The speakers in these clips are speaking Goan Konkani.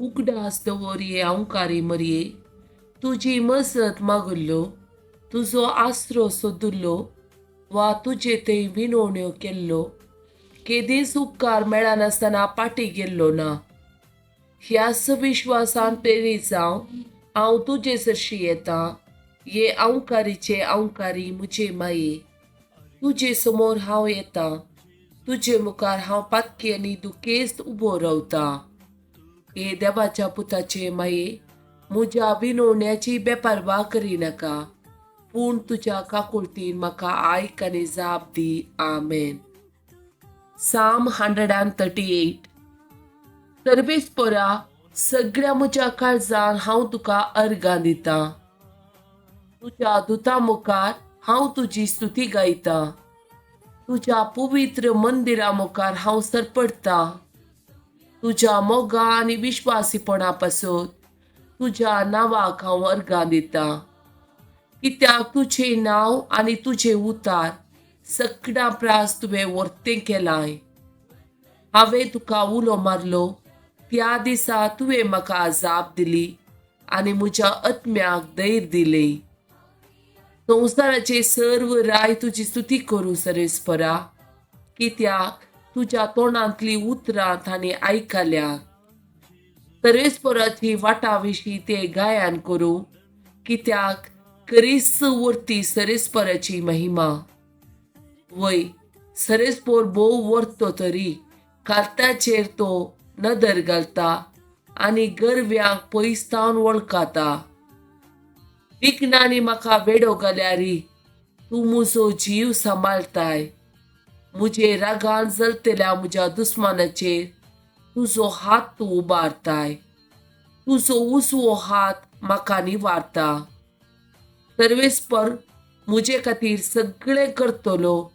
उगडास दवर ये अंवकारी मरये, तुजी मजत मागुल्लो, तुजो आसरो सोदुल्लो वा तुजे थंय विनवण्यो केल्लो केदींच उपकार मेळनासतना पाटी गेल्लो ना. ह्याच विश्वासान प्रेरीत जावन हांव तुजे सरशी येता. ये अंवकारीचे अंवकारी म्हजे माये, तुजे समोर हांव येता. तुजे मुखार हांव पातकी आनी दुखेस्त उबो रावता. हे देवाच्या पुताचे माये, म्हज्या विनवण्याची बेपारवा करिनाका, पूण तुज्या काकुळतीन म्हाका आयक आनी जाप दी. आमेन. Psalm 138. सर्वेस्परा, सगळ्या म्हज्या काळजान हांव तुका अर्गां दितां. तुज्या दुता मुखार हांव तुजी स्तुती गायतां. तुज्या पवित्र मंदिरा मुखार हांव सरपडटां. तुज्या मोगा आनी विश्वासीपणा पासत तुज्या नांवाक हांव अर्गां दितां, कित्याक तुजें नांव आनी तुजें उतार सगळ्यां प्रास तुवें वर्तें केलांय. हांवें तुका उलो मारलो त्या दिसा तुवें म्हाका जाप दिली आनी म्हज्या आत्म्याक धैर्य दिलें. संवसाराचे सर्व राय तुजी स्तुती करूं सर्वेस्परा, कित्याक तुज्या तोंडांतलीं उतरां तांणी आयकल्या. सर्वेस्पराची वाटा विशीं ते गायन करूं, कित्याक करीस वर्ती सर्वेस्पराची महिमा. वय, सर्वेस्पर भोव वर्तो तरी कालताचेर तो नदर घालता आनी गरव्यांक पयस तावन वळखता. विघ्नांनी म्हाका वेडो घाल्यारी तूं म्हजो जीव सांबाळताय. म्हजे रागान जलतल्या म्हज्या दुस्मानाचेर तुजो हात तूं उबारताय. तुजो उजवो हात म्हाका निवारता. सर्वेस्पर म्हजे खातीर सगळें करतलो.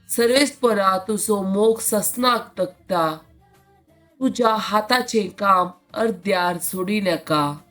सर्वेस्परा, तुजो मोग ससनाक तगता. तुज्या हाताचें काम अर्द्यार सोडिनाका.